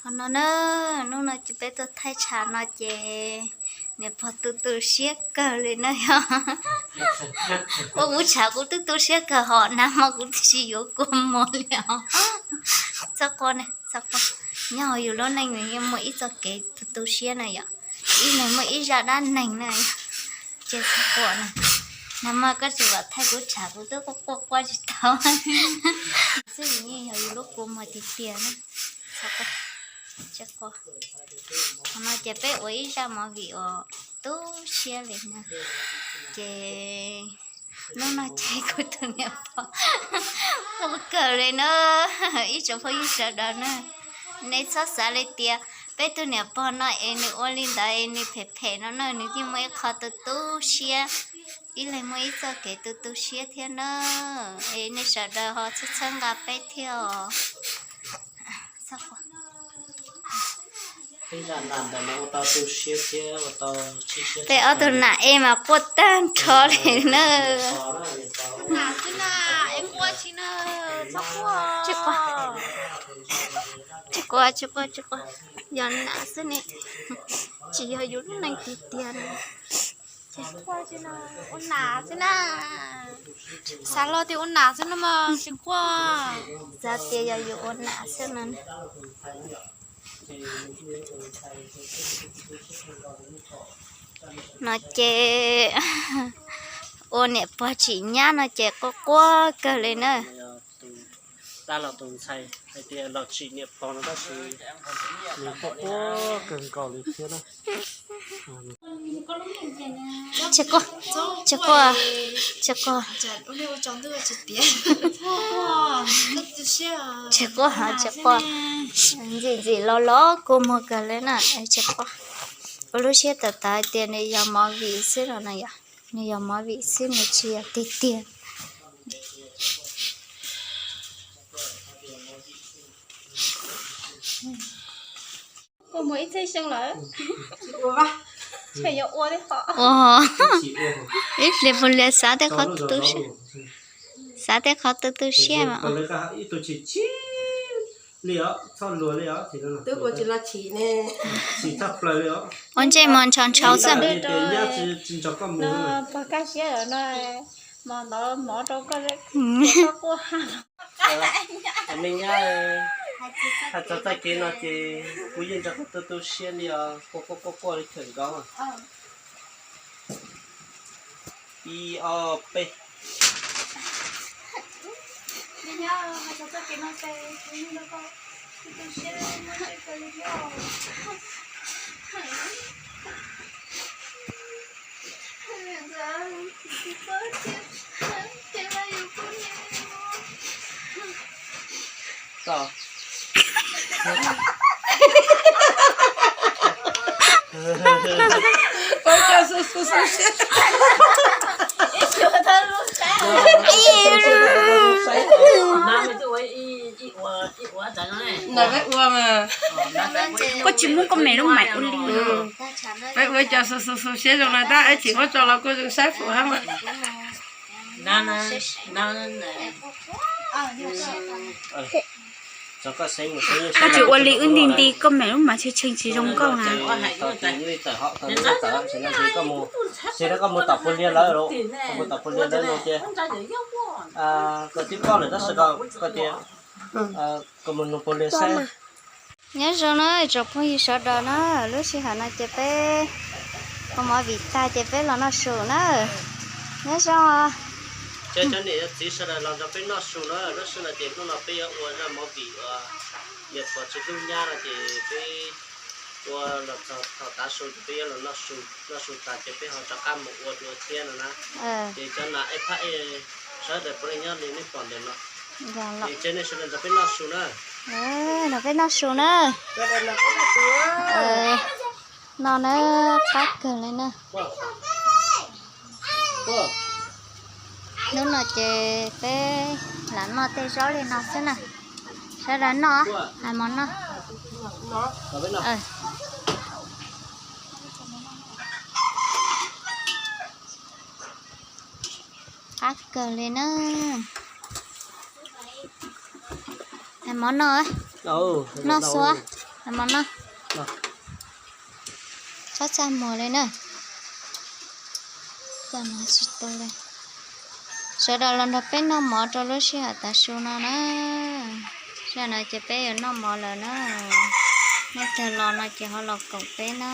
Qhov no na, hnub no ces peb tuaj thaij tshav no ces niam pog tu tu siab kawg li na yog. Ua kuv tshav kuv twb tu siab kawg hos nag hmo kuv twb tsis yuav kua muag li os. Txhob quaj, txhob quaj, nyob hauv yus lub neej nws yeej muaj ib txoj kev tu tu siab na yom. Ib leeg muaj ib zaj dab neeg na. Ces txhob quaj na, nag hmo koj tsis vam thaij kuv tshav kuv twb quaj quaj quaj tsis tau. Xwb nws yeej yog yus lub kua muag tiag tiag na. Txhob quaj, txhob quaj. Qhov no ces peb ua ib zaj movie uas tu siab li na. Ces hnub no ces kuv tus niam pog quaj kawg li na. Ib tsoom phooj ywg sawv daws na, nej txhob xav li tias peb tus niam pog no es nws ua li ntawd es nws phem phem no na, nws yeej muaj ib qho tu tu siab, ib leeg muaj ib txoj kev tu tu siab thiab na. Es nej sawv daws ho txhawb txhawb nqa peb thiab os. Peb ob tug nam es mas quaj tag nrho li na. Tsis quaj, tsis quaj, tsis quaj, yog nam xwb ne, tsis yog yus lub neej tiag tiag na. Ua nam xwb na, xav los tias ua nam xwb no mas tsis quaj, xav tias yog yus ua nam xwb no. No ces ua niam pog tsim nyab no ces quaj quaj kawg li na. Dab los tus ntxhais hais tias los tsim niam pog no tab sis nws quaj quaj kawg nkaus li thiab na. Tsis quaj, tsis quaj, tsis quaj. Tsis quaj, tsis quaj. Ntxim ntxim los los kua muag kawg li na, tsis quaj. Ua lub siab tawv tawv hais tias nws yog movie xwb no na yom, nws yog movie xwb nws tsis yog tiag tiag. Ua muag ib txhiab xyoo lawm, yuav ua li hos. Ib hlis puas li xav tej qhov tu tu siab, xav tej qhov tu tu siab mas. Ua ntsej muag ntshaus ntshaus xwb. Pog kaj siab no, mov ntaus mov rau koj, koj quaj. Me nyab, hais txog txoj kev no ces kuv yeej nrog koj tu tu siab li os, quaj quaj quaj quaj li khawm nkaus. Ib ob peb. Koj tsis muab koj me lub mais ua li. Peb ua cov xu xu xu siab zoo no tab ib chim muab tso los kuj zoo saib fum hab mas. Koj tsis ua li wb nti nti koj me lub mais tshee tshee tsis zoo nkauj na. Koj mus tom puag liag lawm, koj mus tom puag liag lawm no ces koj tib koj lawm tab sis koj tias koj mus nug puag liag saib. Nyob zoo na tsoom phooj ywg sawv daws na, lub sij hawm no ces peb ua movie tag ces peb los noj su na. Nyob zoo. Ces cov niam cov txiv sawv daws los nrog peb noj su na, lub sij hawm no ces hnub no peb yuav ua zaj movie uas niam pog tsis hlub nyab no ces peb ua los txog thaum tav su ces peb yuav los noj su, noj su tas ces peb ho rov qab mus ua dua thiab no na. Ces cov nam ej phab ej sawv daws puav leej nyob li nej pom ntawm no. Ces nej sawv daws nrog peb noj su na. Nrog peb noj su na. No na, qab kawg li na. Hnub no ces peb lam noj tej zaub li no xwb na. Sawv daws noj, hais mov noj. Qab kawg li na. Hais mov noj. Noj xua, mov noj. Txhob txaj muag li na. Tsis tu li. Sawv daws los nrog peb noj mov rau lub sij hawm tav su no na. Sij hawm no ces peb yuav noj mov lawm na. Nej kawg los no ces ho los koom peb na.